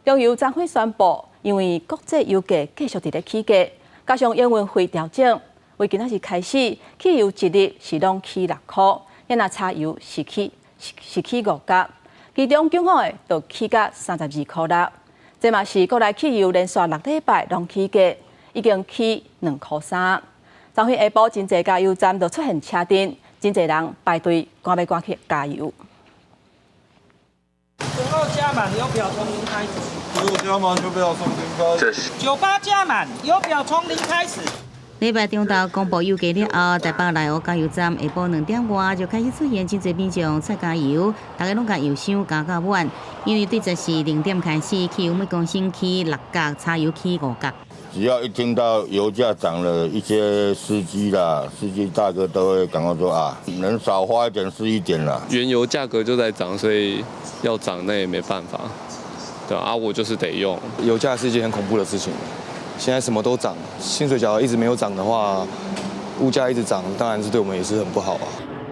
中油昨昏宣布，因為國際油價繼續佇咧起價，加上營運費調整，為今仔日開始，汽油一立是攏起6箍，若柴油是起5角，其中九五的就起價32塊6。這嘛是國內汽油連續6禮拜攏起價，已經起2塊3。昨昏下晡，真濟加油站就出現車陣，真濟人排隊趕欲趕去加油。 95加滿油表從零開始。 95加滿油表從零開始。98加滿油表從零開始。禮拜中晝公布油價了後，台北內湖加油站下晡2點外就開始出現真濟民眾出加油，大家攏共油箱加到滿。因為對十四零點開始，汽油每公升起6角，柴油起5角。只要一聽到油價漲了，一些司機啦、司機大哥都會趕快說啊，能少花一點是一點啦。原油價格就在漲，所以要漲那也沒辦法。對啊，我就是得用。油價是一件很恐怖的事情。現在什麼都漲，薪水假如一直沒有漲的話，物價一直漲，當然是對我們也是很不好啊。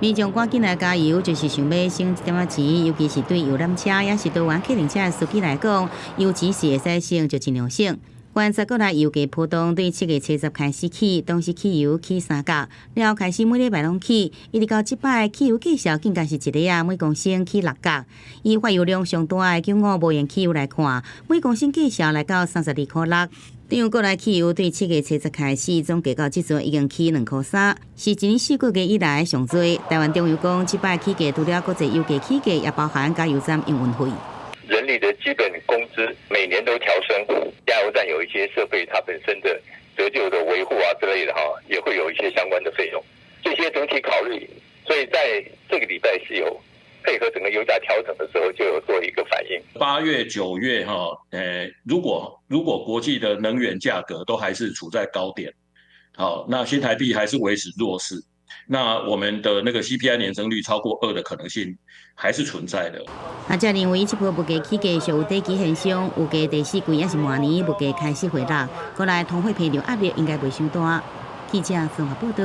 民眾趕緊來加油，就是想欲省一點仔錢，尤其是對遊覽車抑是多元客運車的司機來講，油錢是會使省就盡量省。觀察國內油價波動，對7月70開始起，當時汽油起3角，了後開始每禮拜攏起，一直到這擺汽油價數更加是一个仔每公升起6角。以發油量上大的95無鉛汽油來看，每公升價數來到32塊6。中油國內汽油對7月70開始，總計到這陣已經起2塊3，是一年4個月以來上濟。台灣中油講，這擺起價除了國際油價起價，也包含加油站營運費。人力的基本工資每年都調升，加油站有一些設備，它本身的折舊的維護啊之類的哈，也會有一些相關的費用。這些整體考慮，所以在這個禮拜是有配合整個油價調整的時候，就有做一個反應。8月、9月哈，如果國際的能源價格都還是處在高點，好，那新台幣還是維持弱勢，那我們的那個 CPI 年增率超過2的可能性還是存在的。學者認為，這波物價起價屬有短期現象，預計第四季抑是明年物價開始回落，國內通貨膨脹壓力應該袂傷大。記者綜合報道。